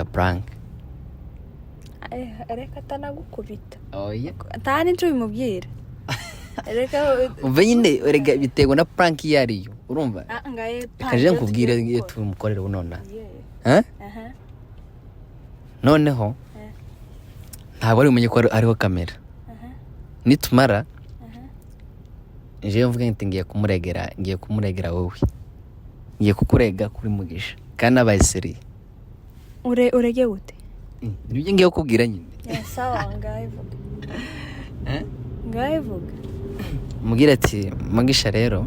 Prank. Reka atanagukubita. Oya. Nta n'icyo bimubwira, reka. Umva nyine, erega biterwa na prank iyo ariyo, urumva? Ah, ngaye. Reka rero nkubwire iyo tumukorera ubu nonaha. Yeah. Eh? Aha. Noneho ntabwo ari bumenye ko hariho kamera. Nitumara, jewe mvuge nti ngiye kumuregera, ngiye kumuregera wowe, ngiye kukurega kuri Mugisha, kandi abaye sérieux. Urege gute? Nibyo ngiye kukubwira nyine. Yeah, sawa, ngaye vuga. Eh? Ngaye vuga. Mubwire ati: "Mugisha rero,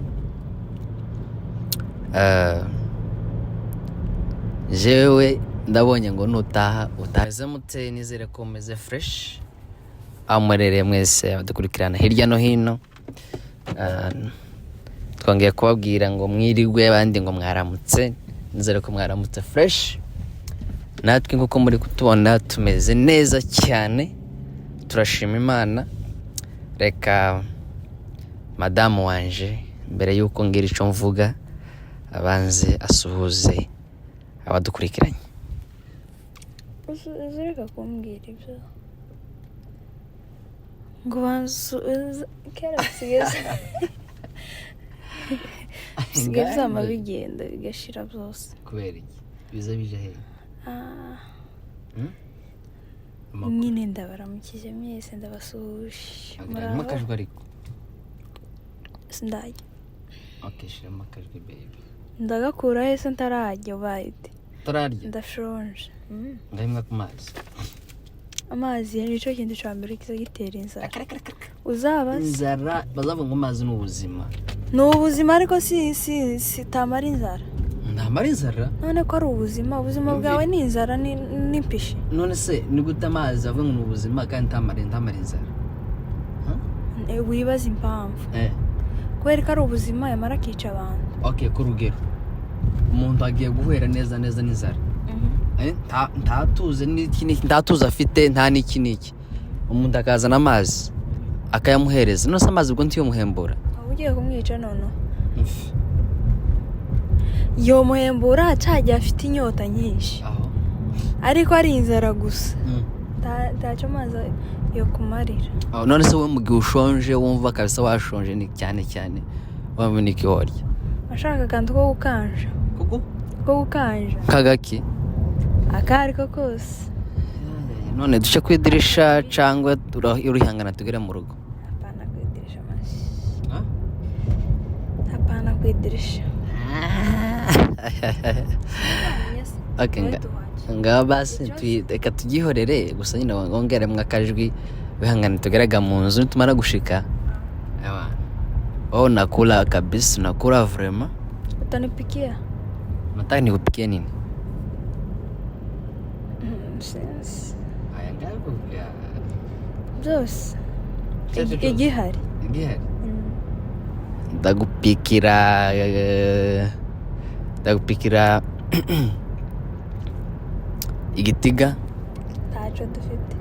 jewe ndabonye ngo nutaha utaze mute. Nizere ko mumeze fresh aho murereye mwese abadukurikirana hirya no hino. Twongeye kubabwira ngo mwirigwe, abandi ngo mwaramutse. Nizere ko mwaramutse fresh. Natwe nk'uko muri kutubona tumeze neza cyane, turashima Imana. Reka madamu wanje, mbere y'uko ngira icyo mvuga, abanze asuhuze abadukurikiranye. Uzureka kumbwira ibyo ngo banzu kera bisigaye byama bigenda bigashira byose. Kubera iki biza bije hehe? Ah. Hmm? Nyine ndabaramukije mwese, ndabasuhuje. Harimo Muraho? akajwi ariko. Sindajya. Okay, shiramo akajwi, baby. Ndagakura hese ntarajya ubayite? Utararya? Ndashonje. Ndahimwa ku mazi. Amazi nicyo kintu cya mbere kiza gitera inzara, uzabaze. Inzara, bazavuga ngo amazi ni ubuzima. Ni ubuzima, ariko si tamara inzara. Ntamara inzara. None ko ari ubuzima, ubuzima bwawe ni inzara n'impishi. None se ni gute amazi avuga ngo ni ubuzima kandi ntamara inzara? Wibaza impamvu. Eh. Kubera ko ari ubuzima, yamara akica abantu. Okay, ku rugero umuntu agiye guhera neza neza n'inzara. Ntatuze n'iki n'iki, ntatuze afite, nta n'iki n'iki, umuntu akazana amazi akayamuhereza. None se amazi ubwo ntiyomuhembura? Waba ugiye kumwica noneho. Yomuhembura cyagihe afite inyota nyinshi. Aho. Ariko ari inzara gusa, ntacyo amazi yo kumarira. Aho, none se wowe mu gihe ushonje, wumva kabisa washonje, ni cyane cyane waba niki warya? Ashaka akantu ko gukanja. Kuko Ko gukanja. Kagaki? Ako ari ko kose. None duce ku idirisha cyangwa urihangana tugere mu rugo? Hapana ku idirisha mashi, hapana ku idirisha. Okay, ngaho basi reka tubyihorere gusa nyine wongeremo akajwi, wihangane tugerega mu nzu. Nitumara gushika, ewa, oh, nakula kabisa, nakula vraiment. Utanipikia? Nataka nikupikie nini? Sinzi. Aya ngaho. Byose. Icyo ari cyo cyose. Igihari. Igihari. Ndagupikira ndagupikira igitiga. Ntacyo dufite,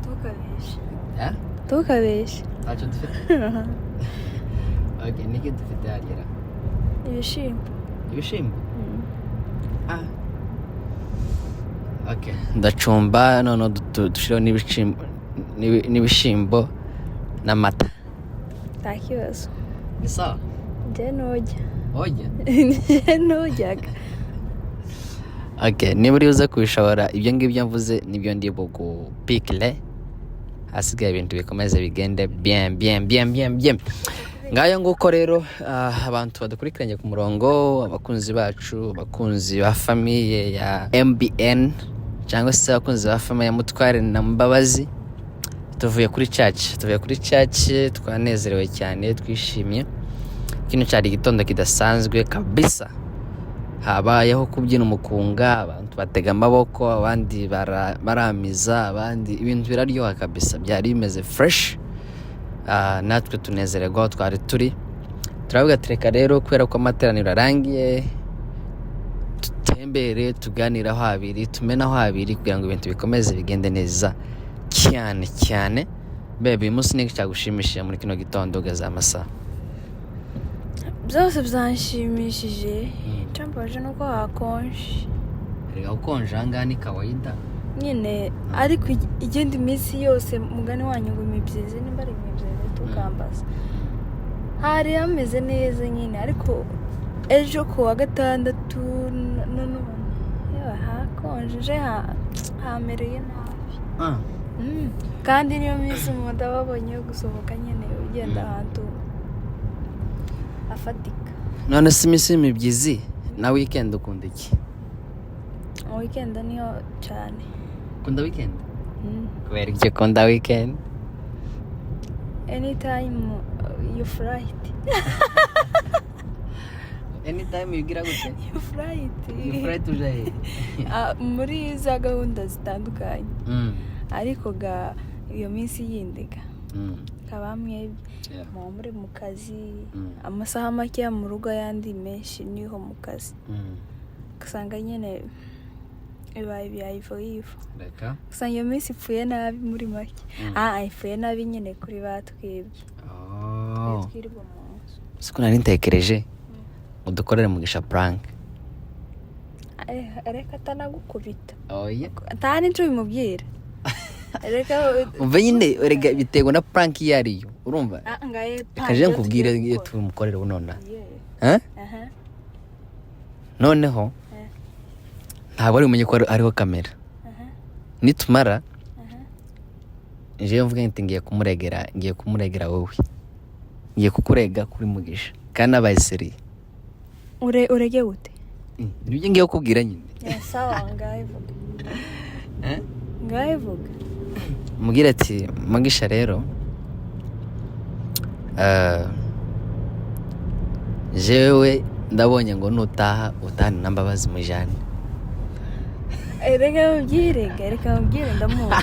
ntukabeshe. Eh? Ntukabeshe. Ntacyo dufite? Okay, niki dufite hariya? Ibishimbo. Ibishimbo. Ah. Okay. Ndacumba noneho dushireho n'ibishimbo n'amata. Nta kibazo. Ni sawa. Njye nujya. Ojya. Njye nujyaga. Okay, niba uri buze kubishobora ibyo ngibyo mvuze, nibyo ndi bugupikire, hasigaye ibintu bikomeze bigende bien bien bien bien bien. Ngayo nguko rero, abantu badukurikiranye ku murongo, abakunzi bacu, abakunzi ba famille ya MBN cyangwa se abakunzi ba famille ya Mutware na Mbabazi, tuvuye kuri church, tuvuye kuri church, twanezerewe cyane, twishimye. Kino cyari igitondo kidasanzwe kabisa. Habayeho kubyina umukunga, abantu batega amaboko, abandi baramiza, abandi ibintu biraryoha kabisa, byari bimeze fresh. Natwe tunezererwa aho twari turi, turavuga ati reka rero, kubera ko amateraniro arangiye, dutembere, tuganire aho habiri, tumene aho habiri, kugira ngo ibintu bikomeze bigende neza cyane cyane. Bebe, uyu munsi ni cyagushimishije muri kino gitondo ugeze amasaha? Byose byanshimishije, icyambabaje ni uko hakonje. Erega ukonje ahangaha ni kawaida. Nyine ariko igenda iminsi yose, mugani wanyu ngo imibyizi, nimba ari imibyizi tukambaza, hari hameze neza nyine. Ariko ejo ku wa gatandatu none yewe hakonje, hamereye nabi. Kandi niyo minsi umuntu aba abonye yo gusohoka nyine, ugenda ahantu afatika. None se iminsi y'imibyizi na weekend ukunda iki? Weekend niyo cyane. Ukunda weekend? Mm. Kubera ibyo ukunda weekend? Anytime you flight. Anytime ugira gute? You flight. You flight uja he? Ah, muri za gahunda zitandukanye. Ariko ga iyo minsi yindi ga kaba mwebwe muba muri mu kazi, amasaha make mu rugo, ayandi menshi niho mu kazi. Ugasanga nyine bibaye ibya ivo ivo. Reka. Usanga iyo minsi ipfuye nabi muri make. Ah, ipfuye nabi nyine kuri ba twebwe. Oh. Twirirwa mu nzu. Siko nari ntekereje ngo dukorere Mugisha prank. Reka atanagukubita. Oya. Nta n'icyo bimubwira, reka. Umva nyine, erega biterwa na prank iyo ariyo, urumva? Ah, ngaye. Reka je nkubwire iyo tumukorere nona. Yeah. Eh? Aha. Noneho ntabwo ari bumenye ko hariho kamera. Nitumara, jewe mvuge nti ngiye kumuregera, ngiye kumuregera wowe, ngiye kukurega kuri Mugisha, kandi abaye sérieux. Urege gute? Nibyo ngiye kukubwira nyine. Yeah, sawa, ngaye vuga. Eh? Ngaye vuga. Mubwire ati Mugisha rero, jewe ndabonye ngo nutaha utahane na Mbabazi mujane. Reka mubwire, reka mubwire, ndamuzi,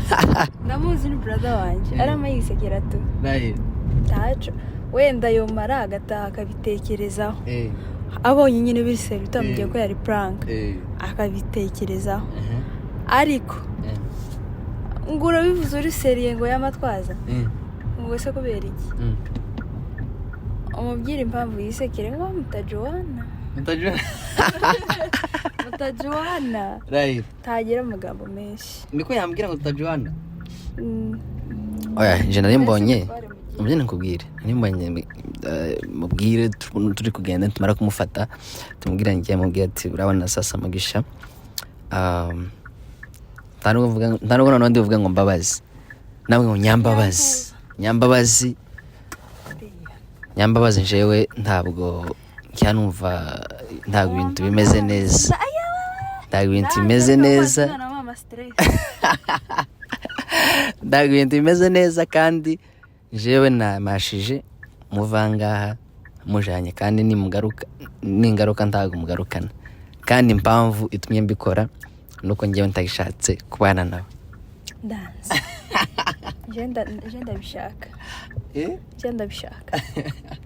ndamuzi, ni brother wanjye, arama yisekera tu. Ntaco, wenda yomara agataha akabitekerezaho, abonye nyine biri sérieux, utamubwiye ko yari prank, akabitekerezaho. Ariko ngo urabivuze uri sérieux ngo y'amatwaza, ngo se kubera iki? Umubwire impamvu yisekere ngo mutajuwana, mutajuwana, tagira amagambo menshi. Niko yambwira ngo tutajuwana. Oya, nje nari mbonye, umubyeyi nkubwire, nari mbonye, mubwire turi kugenda, tumara kumufata tumubwire, ngiye mubwire ati urabona sasa Mugisha, nta nubwo noneho ndi buvuge ngo Mbabazi, nawe ngo Nyambabazi, Nyambabazi, Nyambabazi, njewe ntabwo numva, ntabwo ibintu bimeze neza, ntabwo ibintu bimeze neza, ntabwo ibintu bimeze neza, kandi jewe namashije muvangaha mujanye, kandi nimugaruka, ningaruka ntabwo mugarukana, kandi impamvu itumye mbikora nuko njyewe ntagishatse kubana nawe. Ndanze. Je ndabishaka, je ndabishaka,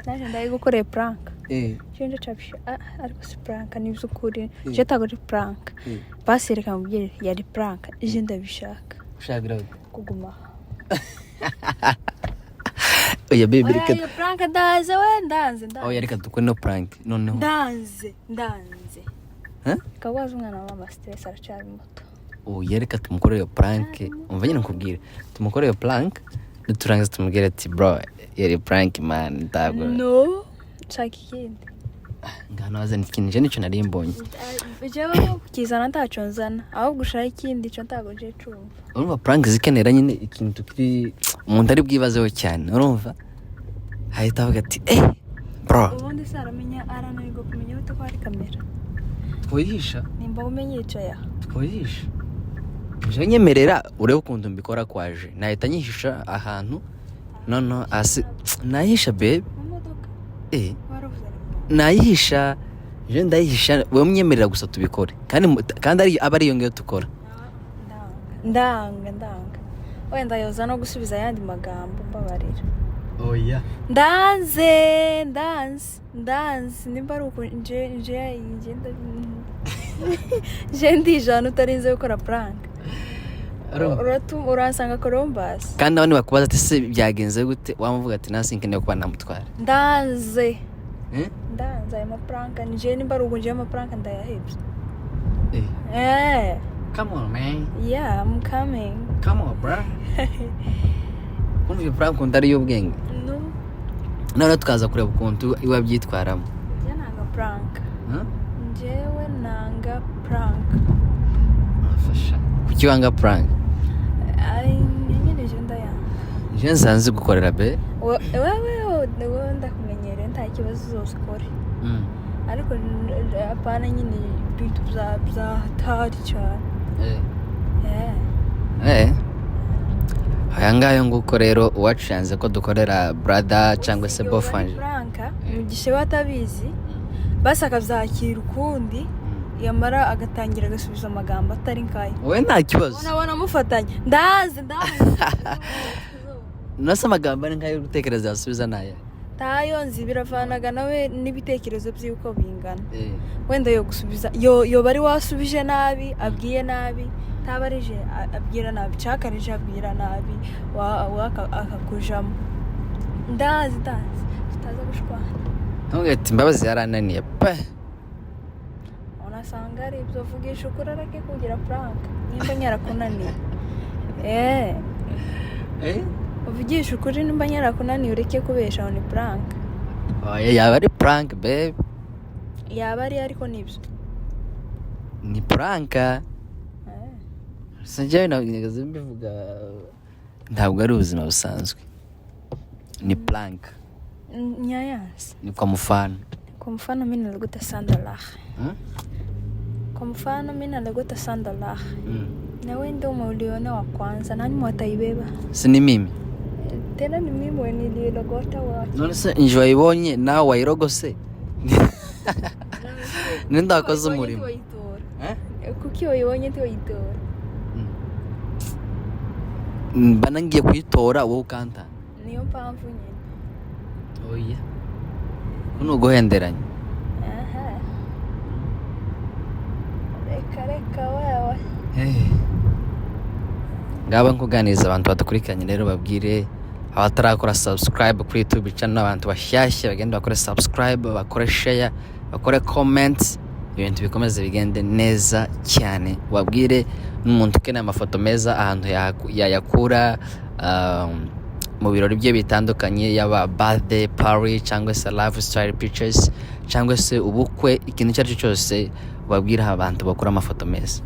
naje ndabigukoreye prank. Je ndacabishaka, ariko si prank, ni iby'ukuri, je ntabwo ari prank. Basi reka mubwire yari prank, je ndabishaka. Ushaka kuguma. Oya baby. Oya, Reka. iyo prank ndaze we, ndanze, ndanze. Oya, reka dukore no prank noneho. Ndanze, ndanze. Huh? Reka waza umwana wa mama stress, aracyari muto. Oya, reka tumukorere iyo prank. Umva nyine nkubwire, tumukorere iyo prank, niturangiza tumubwire ati bro, yari prank man, ntabwo. No, nshaka ikindi. Ngano wazana ikintu, je nicyo nari mbonye. Jewe kukizana ntacyo nzana, ahubwo ushaka ikindi, ico ntabwo nje cumva. Urumva prank zikenera nyine ikintu kiri umuntu ari bwibazeho cyane, urumva ahita avuga ati eh bro. Ubundi se aramenya, arananirwa kumenya gute ko hari kamera? Twoyihisha. Nimba umenye yicaye aha. Twoyihisha, je nyemerera urebe ukuntu mbikora kwaje, nahita nyihisha ahantu noneho hasi nayihisha babe. Mu modoka? Eh. Waravuze ari Nayihisha, je ndayihisha, wowe munyemerera gusa tubikore, kandi ari aba ariyo ngiyo dukora. Ndanga, ndanga, ndanga. Wenda yoza no gusubiza ayandi magambo, mbabarira. Oya. Ndanze, ndanze, ndanze. Nimba ari uko, nje nje ndijana utarinze gukora prank. Uransanga Columbus. Kandi abandi bakubaza ati se byagenze gute, wamuvuga ati nasi nkeneye kuba namutwara. Ndanze. Eh? Ndanze ayo maprank, nje nimba ari uko, nje amaprank ndayahebye. Eh. Eh, Come on, man. Yeah, I'm coming. Come on, bro. Kumva iyo prank undi ari iy'ubwenge. No. Noneho tukaza kureba ukuntu iwe abyitwaramo. Njye nanga prank. Huh? Njyewe nanga prank. Afasha. Kuki wanga prank? Ai, nyine je ndayanga. Je nsanze gukorera be. Wewe wewe ndakumenyereye, nta kibazo, zose ukore. Ariko apana nyine ibintu bya hatari cyane. Eh. Eh. Aya ngayo nguko rero, uwacu yanze ko dukorera brother cyangwa se Iyo boyfriend. bari prank mugisha we atabizi, basi akabyakira ukundi, yamara agatangira agasubiza amagambo atari nkayo. Wowe nta kibazo. Ubona mufatanya, ndazi ndazi. Nase amagambo ari nkayo gutekereza yasubiza naya. Tayo nzi, biravanaga nawe n'ibitekerezo by'uko bingana. Wenda yo gusubiza yo yoba ari wasubije nabi, abwiye nabi, taba arije abwira nabi, cakarije abwira nabi, akakujamo, ndazi ndazi tutaza gushwana. Ntumbwire ati imbabazi yarananiye pe. Unasanga ari ibyo, vugisha ukuri, areke kugira prank nimba nyarakunaniye, eh. Eh? Uvugisha ukuri nimba nyarakunaniye, ureke kubesha ngo ni prank. Oya, yaba ari prank, babe. Yaba ari, ariko nibyo. Ni prank. Eh. Sinjyewe nigeze mbivuga, ntabwo ari ubuzima busanzwe, ni prank. Nyayanse. Ni kwa mfano. Kwa mfano mimi nalogota $100. Hmm? Kwa mfano mimi nalogota $100. Na wewe ndio umeuliona wa kwanza, nani mwataibeba? Si ni mimi? Tena ni mimi mwenye nililogota wa. None se inji wayibonye nawe wayirogose, ninde wakoze umurimo? Eh? Kuki wayibonye ntiwayitora? Mba nangiye kuyitora wowe ukanta. Niyo mpamvu nyine. Oya, ko ni uguhenderanya. Aha. Reka reka wewe. Ngaba nkuganiriza abantu badukurikiranye rero, babwire abatarakora subscribe kuri YouTube channel, abantu bashyashya bagenda bakore subscribe, bakore share, bakore comment, ibintu bikomeze bigende neza cyane. Wabwire n'umuntu ukeneye amafoto meza ahantu yayakura, mu birori bye bitandukanye, yaba birthday party cyangwa se lifestyle pictures cyangwa se ubukwe, ikintu icyo ari cyo cyose, babwire abantu bakora amafoto meza.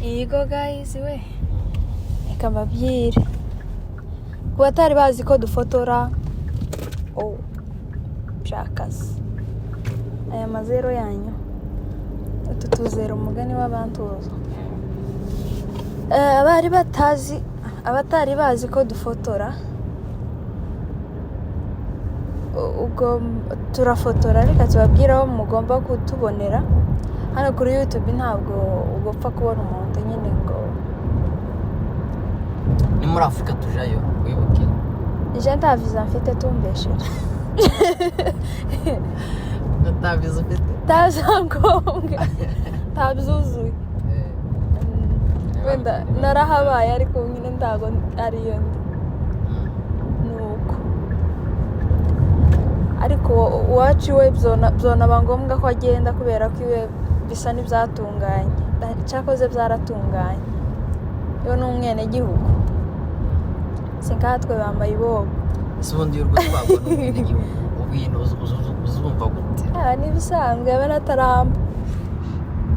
Yego guys we, reka mbabwire ku batari bazi ko dufotora. Oh, byakaze aya mazero yanyu, utu tuzero, umugani w'abantuzo. Abari batazi, abatari bazi ko dufotora, ubwo turafotora, reka tubabwire aho mugomba kutubonera. Hano kuri YouTube ntabwo ugopfa kubona umuntu nyine ngo. Ni muri Afurika tujayo, wibuke. Je nta visa mfite, tumbeshere. Nta viza ufite? Nta byangombwa, ntabyuzuye. Wenda narahabaye ariko nyine ntabwo ariyo ndi. Nuko ariko uwacu iwe byonaba ngombwa ko agenda kubera ko iwe bisa n'ibyatunganye, cyakoze byaratunganye, iyo ni umwenegihugu, si nkatwe bambaye ibobo. Ese ubundi iyo urwo twagwa n'umwenegihugu ubwino uzumva gute? Ah, n'ibisanzwe aba nataramba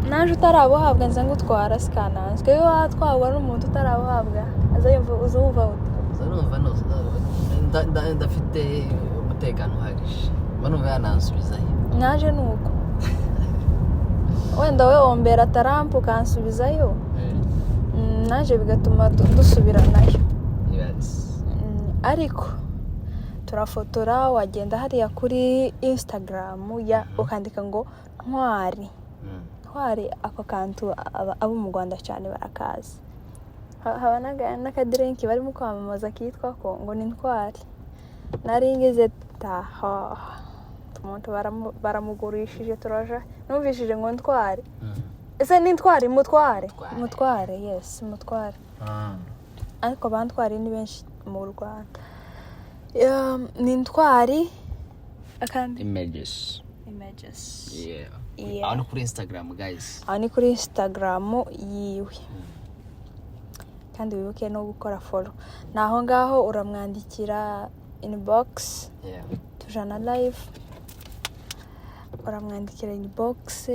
naje utarabuhabwa nza ngutwara sikananzwe, iyo watwarwa n'umuntu utarabuhabwa aza yumva, uzumva ute? Uza numva ndafite umutekano uhagije, mba numva yanansubizayo. Naje ni uko wenda we wombera tarampa ukansubizayo. Naje bigatuma dusubiranayo. Ariko turafotora, wagenda hariya kuri Instagram ya ukandika ngo Ntwari. Ntwari, ako kantu abo mu Rwanda cyane barakazi. Haba n'akadirenki barimo kwamamaza kitwa ko ngo ni Ntwari. Nari ngeze taha umuntu baramugurishije, turaja numvishije ngo Ntwari. Ese ni Ntwari Mutware? Mutware. Mutware, yes, Mutware. Ariko bantwari ni benshi mu Rwanda. Ni Ntwari akandi Images. Images. Yeah. Yeah. Aho ni kuri Instagram, guys. Aho ni kuri Instagram yiwe, kandi wibuke no gukora follow. Ni aho ngaho uramwandikira inbox. Tujana live, uramwandikira inbox,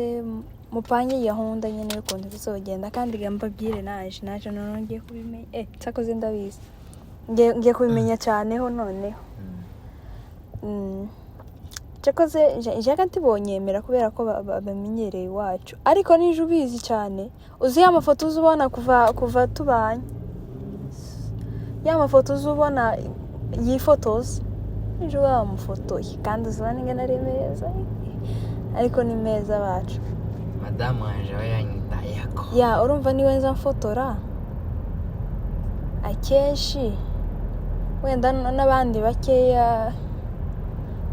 mupange gahunda nyine y'ukuntu bizogenda. Kandi ga mbabwire, naje noneho ngiye kubimenya, cyakoze ndabizi, ngiye kubimenya cyane ho noneho. Cyakoze njyaga ntibonyemera kubera ko bamenyereye iwacu, ariko nije ubizi cyane. Uzi ya mafoto uza ubona kuva tubanye, ya mafoto uza ubona yifotoza, nije uba wamufotoye, kandi uzibona ingana ari meza, ariko ni meza bacu. Madamu wanje aba yanyitayeko. Ya, urumva niwe nza mfotora akenshi, wenda n'abandi bakeya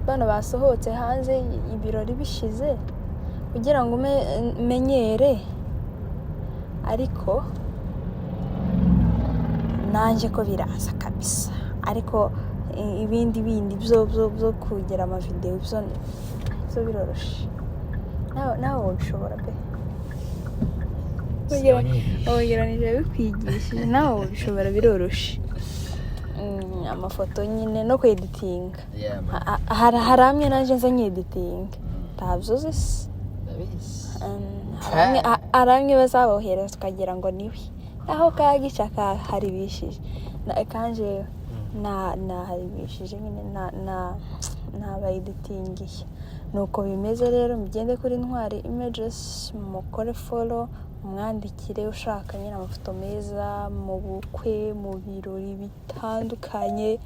bano basohotse hanze ibirori bishize kugira ngo menyere, ariko nanjye ko biraza kabisa. Ariko ibindi bindi byo kugira amavidewo byo biroroshe, nawe wabishobora pe. Wageranije bikwigishije, nawe wabishobora, biroroshe. Amafoto nyine no kweditinga. Yeah, man. Hari amwe nanjye nza nyeditinga, ntabyo uzi se? Ndabizi. Hari amwe bazabohereza tukagira ngo niwe, naho kagica kaharibishije. Kanje naharibishije nyine, na nabayeditingiye. Nuko bimeze rero, mugende kuri Ntwari Images, mukore follow, umwandikire ushaka nyine amafoto meza mu bukwe, mu birori bitandukanye,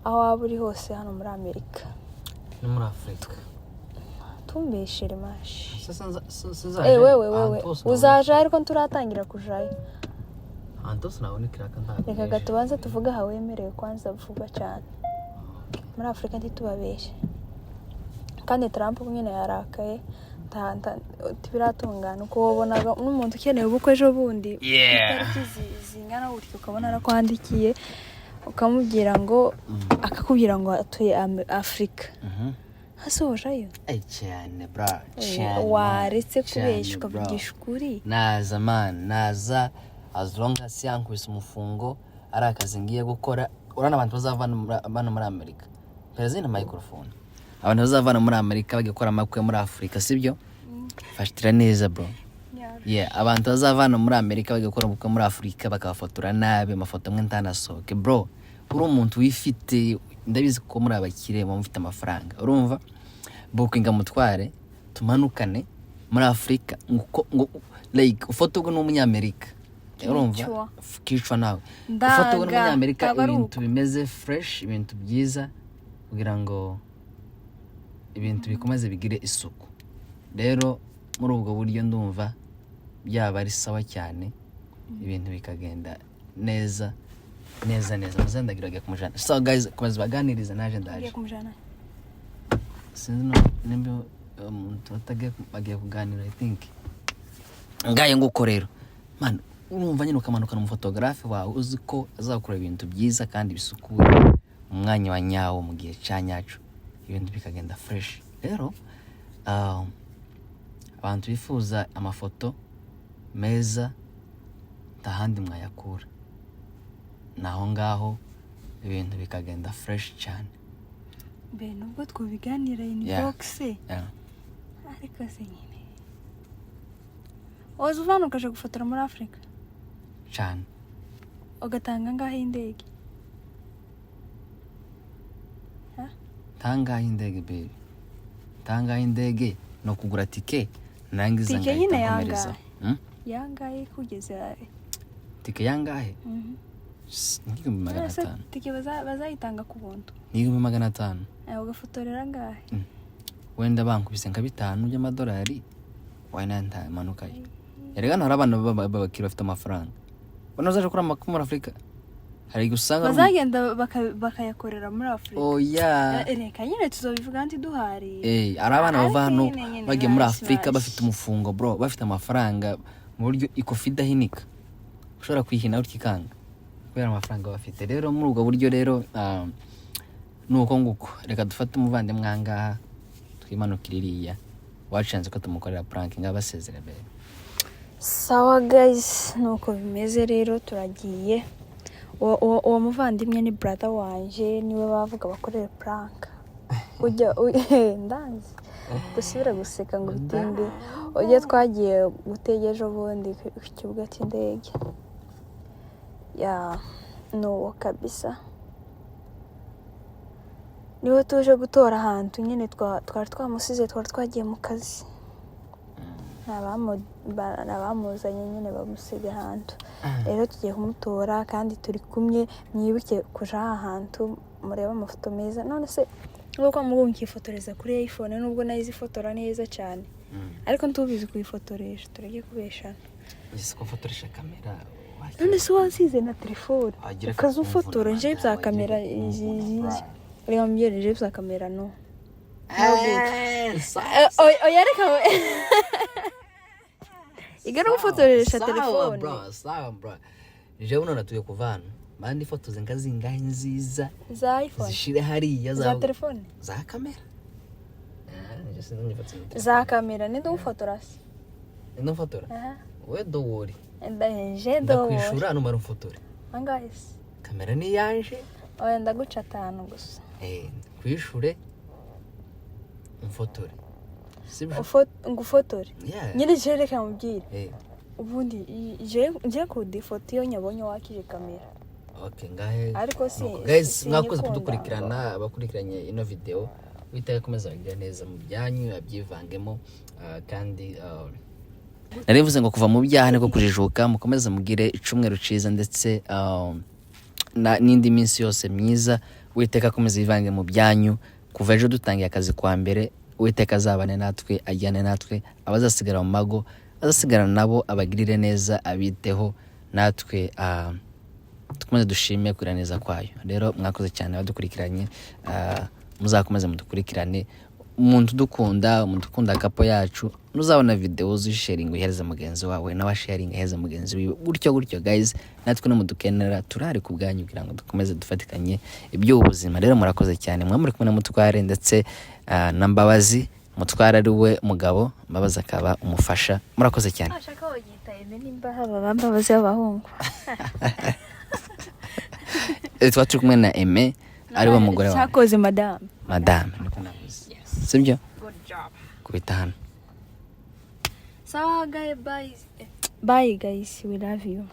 aho waba uri hose hano muri Amerika. No muri Afurika. Tumbeshere mashi. Sinzaje. Eh, wewe wewe Ahantu hose nabona- uzaja, ariko nturatangira kujayo. Ahantu hose nabona ikiraka ntabwo. Reka gatubanze tuvuge aha wemerewe kwanza vuba cyane muri Afurika, ntitubabeshe. Kandi Trump nyine yarakaye, ntibiratungana uko wabonaga n'umuntu ukeneye ubukwe ejo bundi, itariki zingana gutyo, ukabona arakwandikiye, ukamubwira ngo, akakubwira ngo atuye Afurika, hasohojayo. Ay, cyane bra, cyane. Waretse Cyane, kubeshya bro. ukavugisha ukuri. Naza man, naza, as long as yankubise umufungo ari akazi ngiye gukora. Urabona abantu bazavana bano muri Amerika, perezida microphone, abantu bazavana muri Amerika bagiye gukora amakwe muri Afurika, sibyo? Fashtira neza bro. Yeah, abantu bazavana muri Amerika bagiye gukora ubukwe muri Afurika bakabafotora nabi, amafoto amwe ntanasohoke. Bro, uri umuntu wifite, ndabizi ko muri abakire muba mufite amafaranga, urumva, bookinga mutware tumanukane muri Afurika, ngo like ufotorwe n'umunyamerika, urumva? Kicwa. Kicwa nawe. Ndaga, Ufotorwe n'umunyamerika, ntabwo ari ibintu bimeze fresh, ibintu byiza, kugira ngo ibintu bikomeze bigire isuku. Rero muri ubwo buryo ndumva byaba ari sawa cyane, ibintu bikagenda neza neza neza. Muzandagira agiye kumujana. So guys, komeza baganiriza, naje ndaje. Ugiye kumujana? Sinzi nimba umuntu batagiye bagiye kuganira, I think. Ngaye nguko rero man, urumva nyine ukamanukana umufotogarafe wawe uzi ko azakora ibintu byiza kandi bisukuye mu mwanya wa nyawo, mu gihe cya nyaco, ibintu bikagenda fresh. Rero abantu bifuza amafoto meza, nta handi mwayakura, ni aho ngaho, ibintu bikagenda fresh cyane. Mbe nubwo twobiganira inbox, ariko se nyine waza uvana ukaja gufotora muri Afurika? Cyane. Ugatanga angahe y'indege? Tangahe indege baby, tangahe indege? Ni ukugura tike nangiza Tike ngahita nyine nkomereza. yangahe? Yangahe kugeza? Tike yangahe? Nk'ibihumbi magana Ese atanu. Tike bazayitanga ku buntu? Ni 500,000. Ugafotorera angahe? Wenda bankubise nka 5 by'amadolari, wenda ntamanukayo. Erega hano hari abana b'abakire bafite amafaranga, bano bazaje gukora amakuru muri Afurika, hari igihe usanga Bazagenda bakayakorera muri Afurika. Oya. Reka nyine tuzobivuga ntiduhari. Eh, hari abana bava hano Ariko nyine bagiye muri bashi, Afurika bashi. bafite umufungo bro, bafite amafaranga mu buryo ikofi idahinika, ushobora kwihina utyo ikanga kubera amafaranga bafite. Rero muri ubwo buryo rero, ni uko nguko. Reka dufate umuvandimwe aha ngaha, twimanukire iriya. Wacanze ko tumukorera prank, ngabasezere be. Sawa guys, nuko bimeze rero, turagiye. Uwo muvandimwe ni brother wanje, niwe bavuga bakorere prank. Ujya ndanze gusubira guseka ngo bitinde. Ujya twagiye gutega ejo bundi ku kibuga cy'indege ya, ni uwo kabisa, niwe tuje gutora ahantu nyine twari twamusize, twari twagiye mu kazi. Ni abamuzanye nyine bamusiga ahantu. Rero tugiye kumutora kandi turi kumwe. Mwibuke kuja aha hantu murebe amafoto meza. None se nk'uko mubu mukifotoreza kuri iPhone, nubwo nayo izifotora neza cyane, ariko ntubizi kuyifotoresha, tureke kubeshana. Ese ko ufotoresha kamera? None se wansize na telefone Wagira ukaza ufotora? kumvuna, Nje bya wagira kamera kumvuna, bra. Reka mbwire, nje bya kamera no Sawa. Oya, reka igana gufotoresha Sawa, telefone. Bro, sawa bro, jewe none natuye kuva hano mandi ifoto zinga zingahe nziza za iPhone zishire hariya. Za telefone. Za kamera. Ah, nje sinzi nyifoto. Za kamera ninde ufotora se? Ndo mfotora. Aha. We don't worry. Nje ndo Ndakwishura numara umfotore. Angahe se? Kamera ni yanje. Oya, ndaguca atanu gusa. Kwishure umfotore, sibyo? Ngufotore? Yeah. Nyine je reka mubwire. Ubundi je nkunda ifoto iyo nyabonye wakije kamera. Okay, ngahe. Ariko Nuko, guys, sinyikunda. mwakoze kudukurikirana, abakurikiranye ino video. Witeka akomeza abagira neza mu byanyu, abyivangemo. Kandi nari mvuze ngo kuva mu byaha niko kujijuka. Mukomeze mugire icumweru ciza ndetse n'indi minsi yose myiza. Witeka akomeze yivange mu byanyu. Kuva ejo dutangiye akazi kwa mbere, Uwiteka azabane natwe, ajyane natwe. Abazasigara mu mago, azasigarana nabo, abagirire neza, abiteho. Natwe dukomeze dushime kugira neza kwayo. Rero mwakoze cyane abadukurikiranye, muzakomeze mudukurikirane. Umuntu udukunda, umuntu ukunda couple yacu, nuzabona videwo uzisharinga, uyihereze mugenzi wawe, nawe asharinga ahereze mugenzi wiwe, gutyo gutyo. Guys, natwe no mudukenera turahari ku bwanyu kugira ngo dukomeze dufatikanye iby'ubu buzima. Rero murakoze cyane. Mwa muri kumwe na Mutware ndetse na Mbabazi. Mutware ari we mugabo, Mbabazi akaba umufasha. Murakoze cyane. Ashaka wagita eme nimba haba bambabazi b'abahungu. Tuba turi kumwe na Aime, ari we mugore wawe. Cyakoze madamu. Madame, niko navuze, sibyo? Good job. Kubita hano. Sawa guys, bye bye guys, we love you.